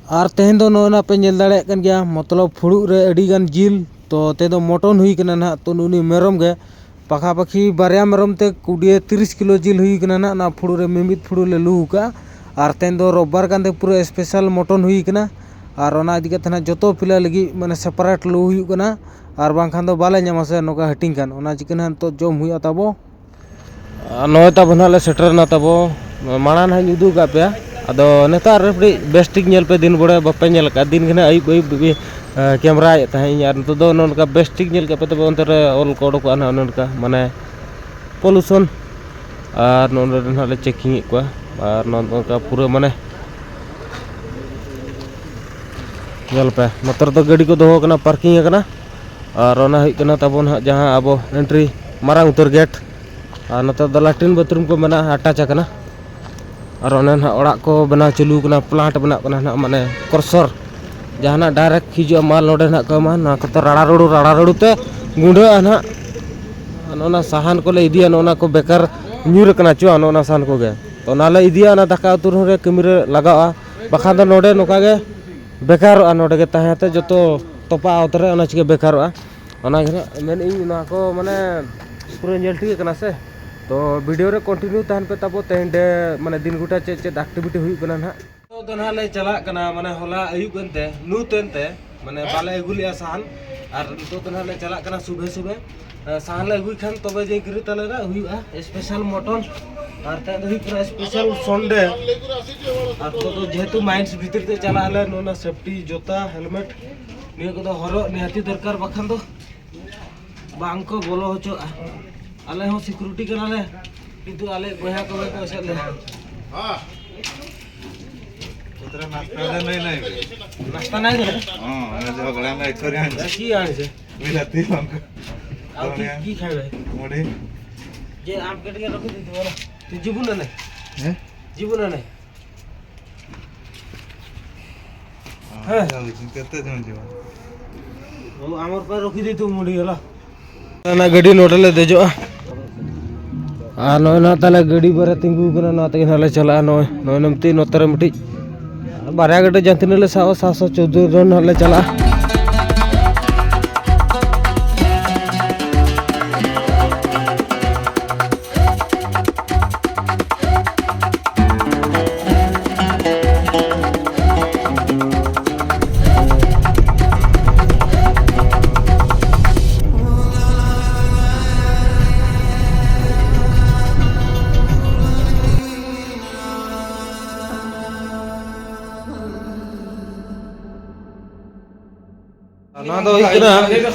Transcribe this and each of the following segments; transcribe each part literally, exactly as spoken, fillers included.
ᱟᱨ ᱛᱮᱦᱮᱧ ᱫᱚ ᱱᱚᱜᱼᱚᱭ ᱱᱟᱜ ᱯᱮ ᱧᱮᱞ ᱫᱟᱲᱮᱭᱟᱜ ᱠᱟᱱ ᱜᱮᱭᱟ, ᱢᱚᱛᱞᱚᱵ ᱯᱷᱩᱲᱩᱜ ᱨᱮ ᱟᱹᱰᱤ ᱜᱟᱱ ᱡᱤᱞ᱾ ᱛᱚ ᱛᱮᱦᱮᱧ ᱫᱚ ᱢᱚᱴᱚᱱ ᱦᱩᱭ ᱠᱟᱱᱟ ᱱᱟᱦᱟᱜ᱾ ᱛᱚ ᱱᱩᱜᱼᱩ ᱱᱩᱭ ᱢᱮᱨᱚᱢ ᱜᱮ ᱯᱟᱠᱷᱟ ᱯᱟᱠᱷᱤ ᱵᱟᱨᱭᱟ ᱢᱮᱨᱚᱢ ᱛᱮ ᱠᱩᱰᱤᱭᱟᱹ ᱛᱤᱨᱤᱥ ᱠᱤᱞᱳ ᱡᱤᱞ ᱦᱩᱭ ᱠᱟᱱᱟ ᱱᱟᱦᱟᱜ᱾ ᱚᱱᱟ ᱯᱷᱩᱲᱩᱜ ᱨᱮ ᱢᱤᱢᱤᱫ ᱯᱷᱩᱲᱩᱜ ᱞᱮ ᱞᱩ ᱟᱠᱟᱫᱼᱟ᱾ ᱟᱨ ᱛᱮᱦᱮᱧ ᱫᱚ ᱨᱳᱵᱵᱟᱨ ᱠᱟᱱᱛᱮ ᱯᱩᱨᱟᱹ ᱥᱯᱮᱥᱟᱞ ᱢᱚᱴᱚᱱ ᱦᱩᱭ ᱠᱟᱱᱟ᱾ ᱟᱨ ᱚᱱᱟ ᱤᱫᱤ ᱠᱟᱛᱮ ᱱᱟᱦᱟᱜ ᱡᱚᱛᱚ ᱯᱤᱞᱟ ᱞᱟᱹᱜᱤᱫ ᱢᱟᱱᱮ ᱥᱮᱯᱟᱨᱮᱴ ᱞᱩ ᱦᱩᱭᱩᱜ ᱠᱟᱱᱟ, ᱟᱨ ᱵᱟᱝᱠᱷᱟᱱ ᱫᱚ ᱵᱟᱞᱮ ᱧᱟᱢᱟ ᱥᱮ ᱱᱚᱝᱠᱟ ᱦᱟᱹᱴᱤᱧ ᱠᱷᱟᱱ᱾ ᱚᱱᱟ ᱪᱤᱠᱟᱹ ᱱᱟᱦᱟᱜ ᱱᱤᱛᱚᱜ ᱡᱚᱢ ᱦᱩᱭᱩᱜᱼᱟ ᱛᱟᱵᱚ᱾ ᱟᱨ ᱱᱚᱜᱼᱚᱭ ᱛᱟᱵᱚ ᱱᱟᱦᱟᱜ ᱞᱮ ᱥᱮᱴᱮᱨ ᱮᱱᱟ ᱛᱟᱵᱚ᱾ ᱢᱟᱲᱟᱝ ᱱᱟᱦᱟᱜ ᱤᱧ ᱩᱫᱩᱜ ᱟᱠᱟᱫ ᱯᱮᱭᱟ, ᱟᱫᱚ ᱱᱮᱛᱟᱨ ᱨᱮ ᱠᱟᱹᱴᱤᱡ ᱵᱮᱥ ᱴᱷᱤᱠ ᱧᱮᱞ ᱯᱮ᱾ ᱫᱤᱱ ᱵᱮᱲᱟ ᱵᱟᱯᱮ ᱧᱮᱞ ᱟᱠᱟᱫᱼᱟ, ᱫᱤᱱ ᱜᱮ ᱱᱟᱦᱟᱜ ᱟᱹᱭᱩᱵ ᱟᱹᱭᱩᱵ ᱠᱮᱢᱮᱨᱟᱭᱮᱫ ᱛᱟᱦᱮᱸᱫ ᱤᱧ, ᱟᱨ ᱱᱤᱛᱚᱜ ᱫᱚ ᱱᱚᱜᱼᱚ ᱱᱚᱝᱠᱟ ᱵᱮᱥ ᱴᱷᱤᱠ ᱧᱮᱞ ᱠᱮᱫ ᱯᱮ ᱛᱚᱵᱮ ᱚᱱᱛᱮ ᱨᱮ ᱚᱞ ᱠᱚ ᱚᱰᱚᱠᱚᱜᱼᱟ ᱱᱟᱦᱟᱜ ᱚᱱᱮ ᱚᱱᱠᱟ ᱢᱟᱱᱮ ᱯᱚᱞᱩᱥᱚᱱ᱾ ᱟᱨ ᱱᱚᱜᱼᱚ ᱱᱚᱰᱮ ᱱᱟᱦᱟᱜ ᱞᱮ ᱪᱮᱠᱤᱝ ᱮᱫ ᱠᱚᱣᱟ᱾ ᱟᱨ ᱱᱚᱜᱼᱚ ᱱᱚᱝᱠᱟ ᱯᱩᱨᱟᱹ ᱢᱟᱱᱮ ᱧᱮᱞ ᱯᱮ, ᱱᱚᱛᱮ ᱨᱮᱫᱚ ᱜᱟᱹᱰᱤ ᱠᱚ ᱫᱚᱦᱚ ᱟᱠᱟᱱᱟ, ᱯᱟᱨᱠᱤᱝ ᱟᱠᱟᱱᱟ᱾ ᱟᱨ ᱚᱱᱟ ᱦᱩᱭᱩᱜ ᱠᱟᱱᱟ ᱛᱟᱵᱚ ᱱᱟᱦᱟᱜ ᱡᱟᱦᱟᱸ ᱟᱵᱚ ᱮᱱᱴᱨᱤ ᱢᱟᱨᱟᱝ ᱩᱛᱟᱹᱨ ᱜᱮᱴ᱾ ᱟᱨ ᱱᱚᱛᱮ ᱫᱚ ᱞᱮᱴᱨᱤᱱ ᱵᱟᱛᱷᱨᱩᱢ ᱠᱚ ᱢᱮᱱᱟᱜᱼᱟ, ᱟᱴᱟᱪ ᱟᱠᱟᱱᱟ᱾ ᱟᱨ ᱚᱱᱮ ᱱᱟᱦᱟᱜ ᱚᱲᱟᱜ ᱠᱚ ᱵᱮᱱᱟᱣ ᱪᱟᱹᱞᱩ ᱟᱠᱟᱱᱟ, ᱯᱞᱟᱱᱴ ᱵᱮᱱᱟᱜ ᱠᱟᱱᱟ ᱱᱟᱦᱟᱜ, ᱢᱟᱱᱮ ᱠᱨᱚᱥᱚᱨ ᱡᱟᱦᱟᱱᱟᱜ ᱰᱟᱭᱨᱮᱠᱴ ᱦᱤᱡᱩᱜᱼᱟ ᱢᱟᱞ ᱱᱚᱰᱮ ᱱᱟᱦᱟᱜ ᱠᱚ ᱮᱢᱟ, ᱱᱚᱣᱟ ᱠᱚᱛᱮ ᱨᱟᱲᱟ ᱨᱩᱲᱩ ᱨᱟᱲᱟ ᱨᱩᱲᱩ ᱛᱮ ᱜᱩᱸᱰᱟᱹᱜᱼᱟ ᱱᱟᱦᱟᱜ᱾ ᱟᱨ ᱱᱚᱜᱼᱚ ᱱᱟ ᱥᱟᱦᱟᱱ ᱠᱚᱞᱮ ᱤᱫᱤᱭᱟ, ᱱᱚᱜᱼᱚ ᱱᱟ ᱠᱚ ᱵᱮᱠᱟᱨ ᱧᱩᱨ ᱟᱠᱟᱱᱟ ᱪᱚ, ᱱᱚᱜᱼᱚ ᱱᱟ ᱥᱟᱦᱟᱱ ᱠᱚᱜᱮ᱾ ᱛᱚ ᱚᱱᱟᱞᱮ ᱤᱫᱤᱭᱟ, ᱚᱱᱟ ᱫᱟᱠᱟ ᱩᱛᱩ ᱨᱮᱦᱚᱸ ᱨᱮ ᱠᱟᱹᱢᱤ ᱨᱮ ᱞᱟᱜᱟᱜᱼᱟ, ᱵᱟᱠᱷᱟᱱ ᱫᱚ ᱱᱚᱰᱮ ᱱᱚᱝᱠᱟ ᱜᱮ ᱵᱮᱠᱟᱨᱚᱜᱼᱟ, ᱱᱚᱰᱮ ᱜᱮ ᱛᱟᱦᱮᱸ ᱠᱟᱛᱮ ᱡᱚᱛᱚ ᱛᱚᱯᱟ ᱚᱛ ᱨᱮ ᱚᱱᱟ ᱪᱤᱠᱟᱹ ᱵᱮᱠᱟᱨᱚᱜᱼᱟ᱾ ᱚᱱᱟ ᱜᱮ ᱱᱟᱜ ᱢᱮᱱᱮᱫ ᱟᱹᱧ, ᱱᱚᱣᱟ ᱠᱚ ᱢᱟᱱᱮ ᱯᱩᱨᱟᱹ ᱧᱮᱞ ᱴᱷᱤᱠ ᱠᱟᱱᱟ ᱥᱮ? ᱛᱚ ᱵᱷᱤᱰᱤᱭᱳ ᱨᱮ ᱠᱚᱱᱴᱤᱱᱤᱭᱩ ᱛᱟᱦᱮᱱ ᱯᱮ ᱛᱟᱵᱚ, ᱛᱮᱦᱮᱧ ᱰᱮ ᱢᱟᱱᱮ ᱫᱤᱱ ᱜᱚᱴᱟ ᱪᱮᱫ ᱪᱮᱫ ᱮᱠᱴᱤᱵᱷᱤᱴᱤ ᱦᱩᱭᱩᱜ ᱠᱟᱱᱟ ᱱᱟᱦᱟᱜ᱾ ᱱᱤᱛᱚᱜ ᱫᱚ ᱱᱟᱦᱟᱜ ᱞᱮ ᱪᱟᱞᱟᱜ ᱠᱟᱱᱟ, ᱢᱟᱱᱮ ᱦᱚᱞᱟ ᱟᱹᱭᱩᱵ ᱮᱱᱛᱮ ᱧᱩᱛ ᱮᱱᱛᱮ ᱢᱟᱱᱮ ᱵᱟᱞᱮ ᱟᱹᱜᱩ ᱞᱮᱜᱼᱟ ᱥᱟᱦᱟᱱ, ᱟᱨ ᱱᱤᱛᱚᱜ ᱫᱚ ᱱᱟᱦᱟᱜ ᱞᱮ ᱪᱟᱞᱟᱜ ᱠᱟᱱᱟ ᱥᱩᱵᱷᱮ ᱥᱩᱵᱷᱮ᱾ ᱥᱟᱦᱟᱱ ᱞᱮ ᱟᱹᱜᱩᱭ ᱠᱷᱟᱱ ᱛᱚᱵᱮ ᱡᱮ ᱠᱤᱨᱤ ᱛᱟᱞᱮ ᱨᱮ ᱦᱩᱭᱩᱜᱼᱟ ᱥᱯᱮᱥᱟᱞ ᱢᱚᱴᱚᱱ᱾ ᱟᱨ ᱛᱮᱦᱮᱧ ᱫᱚ ᱦᱩᱭᱩᱜ ᱠᱟᱱᱟ ᱥᱯᱮᱥᱟᱞ ᱥᱚᱱᱰᱮ᱾ ᱟᱨ ᱱᱤᱛᱚᱜ ᱫᱚ ᱡᱮᱦᱮᱛᱩ ᱢᱟᱭᱤᱱᱥ ᱵᱷᱤᱛᱤᱨ ᱛᱮ ᱪᱟᱞᱟᱜ ᱟᱞᱮ, ᱱᱚᱣᱟ ᱥᱮᱯᱴᱤ ᱡᱩᱛᱟ ᱦᱮᱞᱢᱮᱴ ᱱᱤᱭᱟᱹ ᱠᱚᱫᱚ ᱦᱚᱨᱚᱜ ᱱᱤᱦᱟᱹᱛᱤ ᱫᱚᱨᱠᱟᱨ, ᱵᱟᱠᱷᱟᱱ ᱫᱚ ᱵᱟᱝ ᱠᱚ ᱵᱚᱞᱚ ᱦᱚᱪᱚᱜᱼᱟ᱾ ᱟᱞᱮ ᱦᱚᱸ ᱥᱤᱠᱩᱨᱤᱴᱤ ᱠᱟᱱᱟᱞᱮ, ᱠᱤᱱᱛᱩ ᱟᱞᱮ ᱵᱚᱭᱦᱟ ᱠᱚ ᱵᱟᱠᱚ ᱮᱥᱮᱫ ᱞᱮᱭᱟ᱾ ᱩᱛᱨᱟ ᱱᱟᱥᱛᱟ ᱫᱚ ᱱᱟᱭ ᱱᱟᱭ ᱵᱷᱟᱭ। ନାସ୍ତା ନାହିଁ ଘରେ? ହଁ, ଆମେ ଝଗଡ଼ା ଆମେ ଏକରି ଆଣିଛୁ। କିଏ ଆଣିଛେ? ବିଲାତି ଲଙ୍କା। ଆଉ କି, ଧନିଆ, କି ଖାଇବେ? ମୁଢ଼ି। ଯେ ଆମ୍ବ ଟିକେ ରଖିଦେଇଥିବ ହେଲା। ତୁ ଯିବୁ ନା ନାଇଁ? ହେଁ? ଯିବୁ ନା ନାଇଁ? ହଁ, ହେ। ଯାଉଛି। କେତେ ଜଣ ଯିବ? ହଉ, ଆମର ପାଇଁ ରଖିଦେଇଥିବୁ ମୁଢ଼ି ହେଲା। ᱚᱱᱟ ᱜᱟᱹᱰᱤ ᱱᱚᱰᱮ ᱞᱮ ᱫᱮᱡᱚᱜᱼᱟ᱾ ᱟᱨ ᱱᱚᱜᱼᱚᱭ ᱱᱟᱦᱟᱜ ᱛᱟᱞᱮ ᱜᱟᱹᱰᱤ ᱵᱟᱨᱮ ᱛᱤᱸᱜᱩ ᱟᱠᱟᱱᱟ, ᱱᱚᱣᱟ ᱛᱮᱜᱮ ᱱᱟᱦᱟᱜ ᱞᱮ ᱪᱟᱞᱟᱜᱼᱟ᱾ ᱱᱚᱜᱼᱚᱭ, ᱱᱚᱜᱼᱚᱭ ᱱᱚᱛᱮ, ᱱᱚᱛᱮ ᱨᱮ ᱢᱤᱫᱴᱤᱡ ᱵᱟᱨᱭᱟ ᱜᱟᱹᱰᱤ ᱡᱟᱦᱟᱸ ᱛᱤᱱᱟᱹᱜ ᱞᱮ ᱥᱟᱵᱟ, ᱥᱟᱛᱥᱚ ᱪᱳᱫᱽᱫᱳ ᱡᱚᱱ ᱦᱟᱸᱜ ᱞᱮ ᱪᱟᱞᱟᱜᱼᱟ᱾ ᱱᱚᱣᱟ ᱫᱚ ᱦᱩᱭᱩᱜ ᱠᱟᱱᱟ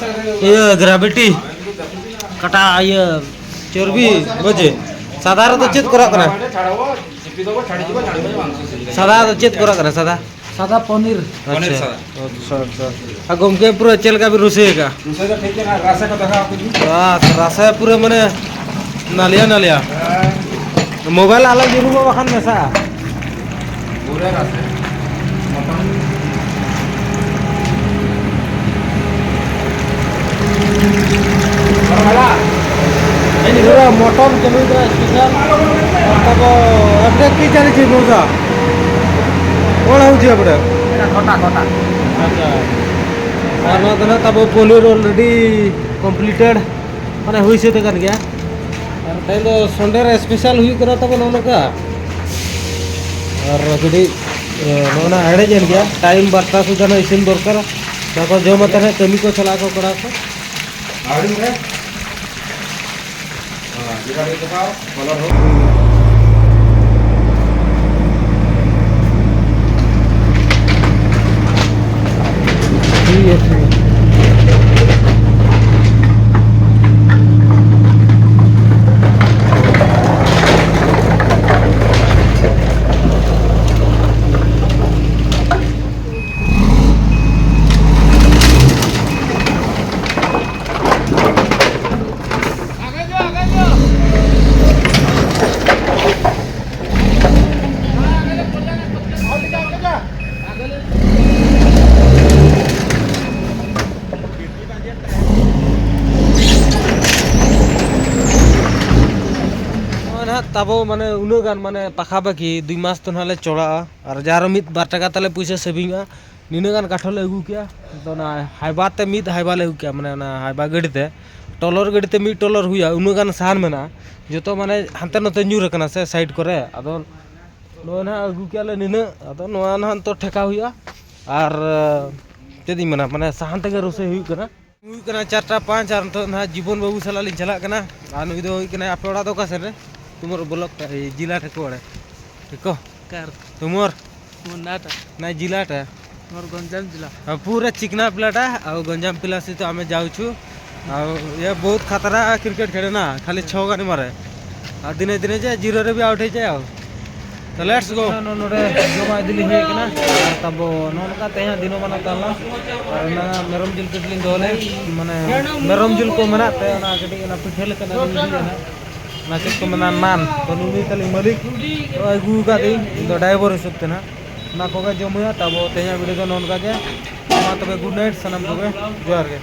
ᱤᱭᱟᱹ ᱜᱨᱟᱵᱷᱤᱴᱤ, ᱠᱟᱴᱟ ᱤᱭᱟᱹ ᱪᱚᱨᱵᱤ ᱵᱩᱡᱷᱮ᱾ ᱥᱟᱫᱟ ᱨᱮᱫᱚ ᱪᱮᱫ ᱠᱚᱨᱟᱜ ᱠᱟᱱᱟ? ᱥᱟᱫᱟ ᱫᱚ ᱪᱮᱫ ᱠᱚᱨᱟᱜ ᱠᱟᱱᱟ ᱥᱟᱫᱟ? ᱥᱟᱫᱟ ᱯᱚᱱᱤᱨ᱾ ᱟᱪᱪᱷᱟ, ᱟᱪᱪᱷᱟ, ᱟᱪᱪᱷᱟ᱾ ᱟᱨ ᱜᱚᱢᱠᱮ ᱯᱩᱨᱟᱹ ᱪᱮᱫ ᱞᱮᱠᱟ ᱵᱤᱱ ᱨᱩᱥᱟᱹᱭ ᱟᱠᱟᱫᱼᱟ? ᱨᱩᱥᱟᱹᱭ ᱫᱚ ᱴᱷᱤᱠ ᱜᱮᱭᱟ, ᱨᱟᱥᱮ ᱠᱚ ᱫᱮᱠᱷᱟᱣ ᱟᱯᱮ ᱜᱮ᱾ ᱵᱟᱥ, ᱨᱟᱥᱮ ᱯᱩᱨᱟᱹ ᱢᱟᱱᱮ ᱱᱟᱞᱤᱭᱟ ᱱᱟᱞᱤᱭᱟ᱾ ᱦᱮᱸ᱾ ᱢᱳᱵᱟᱭᱤᱞ ᱟᱞᱚ ᱧᱩᱨᱩᱜ ᱢᱟ, ᱵᱟᱠᱷᱟᱱ ᱢᱮᱥᱟᱜᱼᱟ᱾ ᱯᱩᱨᱟᱹ ᱨᱟᱥᱮ᱾ ᱢᱚᱴᱚᱱ᱾ ᱯᱩᱨᱟᱹ ᱢᱚᱴᱚᱱ ᱪᱟᱹᱞᱩᱭ ᱠᱟᱱᱟ, ᱥᱯᱮᱥᱟᱞ᱾ ᱛᱟᱵᱚ ᱟᱯᱰᱮᱴ ᱠᱤ ᱪᱟᱞᱤᱪᱤ ᱢᱚᱡᱟ? ᱠᱚᱲᱟ ᱦᱩᱡᱤ ᱟᱯᱰᱮᱴ? ᱮᱴᱟ ᱠᱚᱴᱟ, ᱠᱚᱴᱟ᱾ ᱟᱪᱪᱷᱟ᱾ ᱟᱨ ᱱᱚᱣᱟ ᱫᱚ ᱱᱟᱜ ᱛᱟᱵᱚ ᱯᱚᱱᱤᱨ already completed, ᱢᱟᱱᱮ ᱦᱩᱭ ᱥᱟᱹᱛ ᱟᱠᱟᱱ ᱜᱮᱭᱟ᱾ ᱟᱨ ᱛᱮᱦᱮᱧ ᱫᱚ ᱥᱟᱱᱰᱮ ᱨᱮ ᱥᱯᱮᱥᱟᱞ ᱦᱩᱭᱩᱜ ᱠᱟᱱᱟ ᱛᱟᱵᱚ ᱱᱚᱜᱼᱚ ᱱᱚᱝᱠᱟ᱾ ᱟᱨ ᱠᱟᱹᱴᱤᱡ, ᱮ, ᱱᱚᱜᱼᱚ ᱱᱟ ᱦᱮᱰᱮᱡ ᱮᱱ ᱜᱮᱭᱟ᱾ ᱴᱟᱭᱤᱢ ᱵᱟᱨᱚᱴᱟ ᱥᱩᱫᱷᱟ ᱱᱟᱜ ᱤᱥᱤᱱ ᱫᱚᱨᱠᱟᱨ᱾ ᱚᱱᱟ ᱠᱚ ᱡᱚᱢ ᱟᱛᱮ ᱱᱟᱜ ᱠᱟᱹᱢᱤ ᱠᱚ ᱪᱟᱞᱟᱜ ᱟᱠᱚ ᱠᱚᱲᱟ ᱠᱚ᱾ ᱟᱹᱣᱨᱤ ᱢᱮ? ᱦᱮᱸ, ᱡᱤᱨᱟ ᱨᱮ ᱫᱚᱦᱚ, ᱵᱚᱞᱚ ᱨᱚᱲ᱾ ᱴᱷᱤᱠ ᱜᱮᱭᱟ, ᱴᱷᱤᱠ ᱜᱮᱭᱟ᱾ ᱛᱟᱵᱚ ᱢᱟᱱᱮ ᱩᱱᱟᱹᱜ ᱜᱟᱱ ᱢᱟᱱᱮ ᱯᱟᱠᱷᱟ ᱯᱟᱠᱷᱤ ᱫᱩᱭ ᱢᱟᱥ ᱛᱚ ᱱᱟᱦᱟᱜ ᱞᱮ ᱪᱚᱲᱟᱜᱼᱟ᱾ ᱟᱨ ᱡᱟᱦᱟᱸ ᱨᱮ ᱢᱤᱫ ᱵᱟᱨ ᱴᱟᱠᱟ ᱛᱟᱞᱮ ᱯᱩᱭᱥᱟᱹ ᱥᱮᱵᱷᱤᱝᱚᱜᱼᱟ, ᱱᱤᱱᱟᱹᱜ ᱜᱟᱱ ᱠᱟᱴᱷ ᱞᱮ ᱟᱹᱜᱩ ᱠᱮᱜᱼᱟ᱾ ᱟᱫᱚ ᱚᱱᱟ ᱦᱟᱭᱵᱟ ᱛᱮ ᱢᱤᱫ ᱦᱟᱭᱵᱟ ᱞᱮ ᱟᱹᱜᱩ ᱠᱮᱜᱼᱟ, ᱢᱟᱱᱮ ᱚᱱᱟ ᱦᱟᱭᱵᱟ ᱜᱟᱹᱰᱤ ᱛᱮ, ᱴᱚᱞᱚᱨ ᱜᱟᱹᱰᱤ ᱛᱮ ᱢᱤᱫ ᱴᱚᱞᱚᱨ ᱦᱩᱭᱩᱜᱼᱟ, ᱩᱱᱟᱹᱜ ᱜᱟᱱ ᱥᱟᱦᱟᱱ ᱢᱮᱱᱟᱜᱼᱟ᱾ ᱡᱚᱛᱚ ᱢᱟᱱᱮ ᱦᱟᱱᱛᱮ ᱱᱟᱛᱮ ᱧᱩᱨ ᱟᱠᱟᱱᱟ ᱥᱮ ᱥᱟᱭᱤᱰ ᱠᱚᱨᱮ, ᱟᱫᱚ ᱱᱚᱜᱼᱚᱭ ᱱᱟᱦᱟᱜ ᱟᱹᱜᱩ ᱠᱮᱜᱼᱟ ᱞᱮ ᱱᱤᱱᱟᱹᱜ, ᱟᱫᱚ ᱱᱚᱣᱟ ᱱᱟᱦᱟᱜ ᱱᱤᱛᱚᱜ ᱴᱷᱮᱠᱟᱣ ᱦᱩᱭᱩᱜᱼᱟ᱾ ᱟᱨ ᱪᱮᱫ ᱤᱧ ᱢᱮᱱᱟ, ᱢᱟᱱᱮ ᱥᱟᱦᱟᱱ ᱛᱮᱜᱮ ᱨᱳᱥᱮᱭ ᱦᱩᱭᱩᱜ ᱠᱟᱱᱟ᱾ ᱦᱩᱭᱩᱜ ᱠᱟᱱᱟ ᱪᱟᱨᱴᱟ ᱯᱟᱸᱪ, ᱟᱨ ᱱᱤᱛᱚᱜ ᱱᱟᱦᱟᱜ ᱡᱤᱵᱚᱱ ᱵᱟᱹᱵᱩ ᱥᱟᱞᱟᱜ ᱞᱤᱧ ᱪᱟᱞᱟᱜ ᱠᱟᱱᱟ᱾ ᱟᱨ ᱱᱩᱭ ᱫᱚ ᱦᱩᱭᱩᱜ ᱠᱟᱱᱟᱭ, ᱟᱯᱮ ᱚᱲᱟᱜ ᱫᱚ ᱚᱠᱟ ᱥᱮᱱ ᱨᱮ? ତୁମର ବ୍ଲକଟା, ଏଇ ଜିଲ୍ଲାଟା କୁଆଡ଼େ? ଏକ? କାର। ତୁମର? ମୋ ନାଁଟା? ନାଇଁ, ଜିଲ୍ଲାଟା? ମୋର ଗଞ୍ଜାମ ଜିଲ୍ଲା। ହଁ, ପୁରା ଚିକ୍ନା ପିଲାଟା, ଆଉ ଗଞ୍ଜାମ ପିଲା ସହିତ ଆମେ ଯାଉଛୁ। ଆଉ ଏ ବହୁତ ଖତରା କ୍ରିକେଟ ଖେଳେ ନା, ଖାଲି ଛଅ ଗାନି ମାରେ। ᱟᱨ ᱫᱤᱱᱮ ᱫᱤᱱᱮ ᱡᱮ ᱡᱤᱨᱳ ᱨᱮ ᱵᱤ ᱟᱣᱩᱴ ᱦᱮᱡ ᱡᱟᱭ ᱟᱣ᱾ ᱛᱚ, ᱞᱮᱴᱥ ᱜᱳ᱾ ᱱᱚᱰᱮ ᱡᱚᱢᱟᱜ ᱤᱫᱤ ᱞᱤᱧ ᱦᱮᱡ ᱟᱠᱟᱱᱟ᱾ ᱟᱨ ᱛᱟᱵᱚ ᱱᱚᱜᱼᱚ ᱱᱚᱝᱠᱟ ᱛᱮᱦᱮᱧ ᱫᱤᱱᱚᱢᱟᱱᱟᱜ ᱛᱟᱞᱟ᱾ ᱟᱨ ᱚᱱᱟ ᱢᱮᱨᱚᱢ ᱡᱤᱞ ᱠᱟᱹᱴᱤᱡ ᱞᱤᱧ ᱫᱚᱦᱚ ᱞᱮᱫ, ᱢᱟᱱᱮ ᱢᱮᱨᱚᱢ ᱡᱤᱞ ᱠᱚ ᱢᱮᱱᱟᱜ ᱛᱮ ᱚᱱᱟ ᱠᱟᱹᱴᱤᱡ ᱚᱱᱟ ᱯᱤᱴᱷᱟᱹ ᱞᱮᱠᱟᱱᱟᱜ ᱞᱤᱧ ᱤᱫᱤᱭᱟ ᱱᱟᱜ᱾ ᱚᱱᱟ ᱪᱮᱫ ᱠᱚ ᱢᱮᱱᱟ, ᱱᱟᱱ᱾ ᱛᱚ, ᱱᱩᱭ ᱱᱩᱭ ᱛᱟᱞᱤᱧ ᱢᱟᱹᱞᱤᱠ ᱛᱚ ᱟᱹᱜᱩ ᱟᱠᱟᱫ ᱞᱤᱧ, ᱤᱧ ᱫᱚ ᱰᱟᱭᱵᱚᱨ ᱦᱤᱥᱟᱹᱵ ᱛᱮ ᱱᱟᱜ᱾ ᱚᱱᱟ ᱠᱚᱜᱮ ᱡᱚᱢ ᱦᱩᱭᱩᱜᱼᱟ᱾ ᱛᱟᱵᱚ ᱛᱮᱦᱮᱧᱟᱜ ᱵᱷᱤᱰᱤᱭᱳ ᱫᱚ ᱱᱚᱜᱼᱚ ᱱᱚᱝᱠᱟ ᱜᱮ᱾ ᱢᱟ ᱛᱚᱵᱮ, ᱜᱩᱰ ᱱᱟᱭᱤᱴ ᱥᱟᱱᱟᱢ ᱠᱚᱜᱮ, ᱡᱚᱦᱟᱨ ᱜᱮ᱾